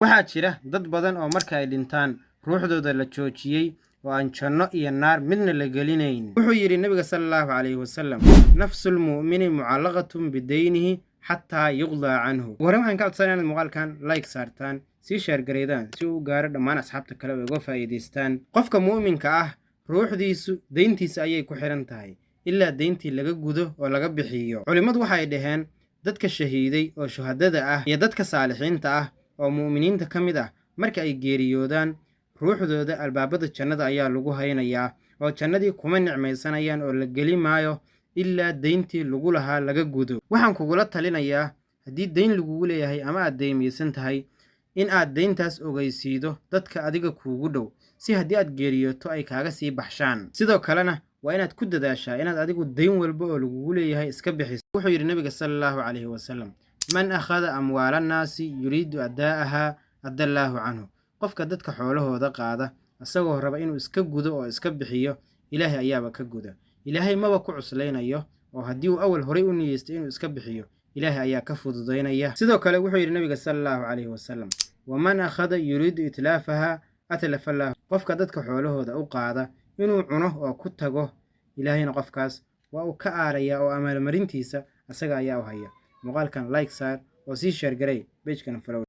Waxaa jira dad badan oo marka ay dhintaan ruuxdooda la joojiyey oo aan janno iyo naar midna la gelinayn. Wuxuu yidhi Nabiga sala Allahu calayhi wasalam: "Nafsu lmu'mini mucallaqatun bidaynihi xataa yuqdaa canhu." Ugu horreyn, waxaan ka codsanaya inaad muuqaalkan like saartaan, sii share gareydaan, si uu u gaaro dhammaan asxaabta kale oo uga faa'iidaystaan. Qofka mu'minka ah ruuxdiisu deyntiisa ayay ku xidhan tahay ilaa deyntii laga gudo oo laga bixiyo. Culimmadu waxay dhaheen, dadka shahiiday oo shuhadada ah iyo dadka saalixiinta ah oo mu'miniinta ka mid ah, marka ay geeriyoodaan, ruuxdooda albaabada jannada ayaa lagu haynayaa, oo jannadii kuma nicmaysanayaan oo la geli maayo ilaa deyntii lagu lahaa laga gudo. Waxaan kugula talinayaa, haddii deyn lagugu leeyahay ama aad deymaysan tahay, in aad deyntaas ogeysiido dadka adiga kuugu dhow, si haddii aad geeriyooto ay kaaga sii baxshaan. Sidoo kalena waa inaad ku dadaashaa inaad adigu deyn walba oo lagugu leeyahay iska bixiso. Wuxuu yidhi Nabiga sala Allahu calayhi wasalam: "Man akhada amwaala annaasi yuriidu addaa'ahaa, adda Allaahu canhu." Qofka dadka xoolahooda qaada isagoo raba inuu iska gudo oo iska bixiyo, Ilaahay ayaaba ka guda. Ilaahay maba ku cuslaynayo, oo haddii uu awal horay u niyeystay inuu iska bixiyo, Ilaahay ayaa ka fududaynaya. Sidoo kale wuxuu yidhi Nabiga sala Allahu calayhi wasalam: "Waman akhada yuriidu itlaafaha, atlafa Allah." Qofka dadka xoolahooda u qaada inuu cuno oo ku tago, Ilaahayna qofkaas waa uu ka aarayaa, oo amaalmarintiisa asaga ayaa u haya. Muuqaalkan like saar oo sii share garay, page-kan follow.